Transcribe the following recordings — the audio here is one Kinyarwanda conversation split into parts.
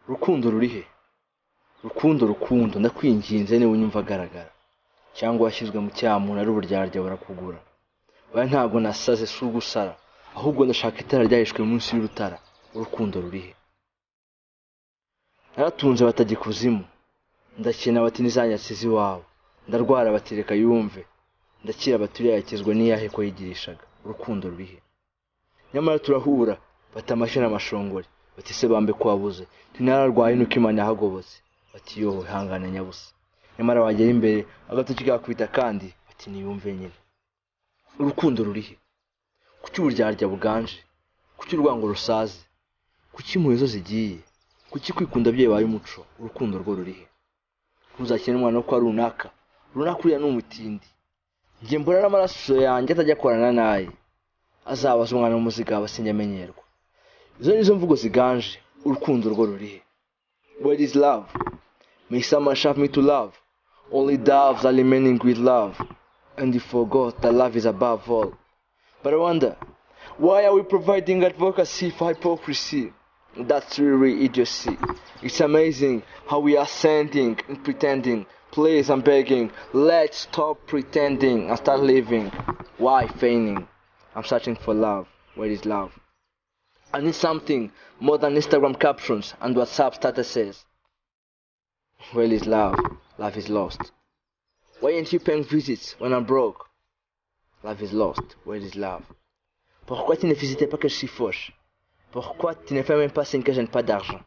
Rukundo ruri he? Rukundo, rukundo, ndakwinginze niba unyumva agaragara cyangwa washyizwe mu cyamuntu ari uburyarya burakugura. Oya, ntabwo nasaze, si ugusara, ahubwo ndashaka itara ryahishwe munsi y'urutara. Urukundo ruri he? Naratunze batajya ikuzimu, ndakena bati ntizanyasize iwabo, ndarwara bati reka yumve, ndakira bati uriya yakizwa n'iyahe ko yigirishaga. Urukundo ruri he? Nyamara turahura bati amashyi n'amashongori, bati se bambe ko wabuze, ntinararwaye nuko Imana yahagobotse, bati yowe ihangane nyabusa. Nyamara wagera imbere agatoki kakubita kandi bati niyumve nyine. Urukundo ruri he? Kuki uburyarya buganje? Kuki urwango rusaze? Kuki impuhwe zo zigiye? Kuki kwikunda byabaye umuco? Urukundo rwo ruri he? Ntuzakine umwana wo kwa runaka, runaka uriya ni umutindi. Njye mbona n'amaraso yanjye atajya akorana n'aye. Azabaza umwana w'umuzigaba sinjya amenyerwa. Izo nizo mvugo ziganje. Urukundo rwo ruri he? Where is love? May someone show me to love. Only doves are remaining with love. And you forgot that love is above all. But I wonder, why are we providing advocacy for hypocrisy? That's really idiocy. It's amazing how we are sending and pretending. Please, I'm begging, let's stop pretending and start living. Why feigning? I'm searching for love. Where is love? I need something more than Instagram captions and WhatsApp statuses. Where is love? Love is lost. Why ain't you paying visits when I'm broke? Love is lost. Where is love? Pourquoi tu ne visitais pas que je suis fauche? Pourquoi tu ne fais même pas signe que je n'ai pas d'argent?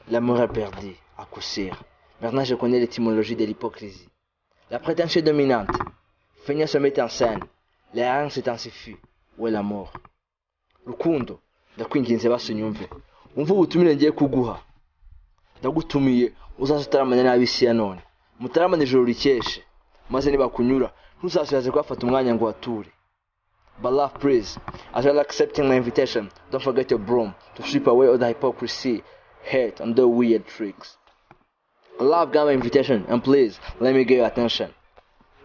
L'amour est perdu, à coup sûr. Maintenant, je connais l'étymologie de l'hypocrisie. La prétention est dominante. Feignant se met en scène. Les haines s'intensifient. Où est l'amour? Rukundo, ndakwinginze basi unyumve. Wumve ubutumire ngiye kuguha. Ndagutumiye uzaze utaramane n'ab'isi ya none. Mutaramane ijoro rikeshe. Maze nibakunyura, ntuzasuyaze kuhafata umwanya ngo uhature. But love, please, as well accepting my invitation, don't forget your broom to sweep away all the hypocrisy, hate, and the weird tricks. Love got my invitation, and please, let me get your attention.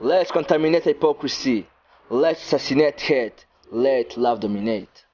Let's contaminate hypocrisy. Let's assassinate hate. Let love dominate.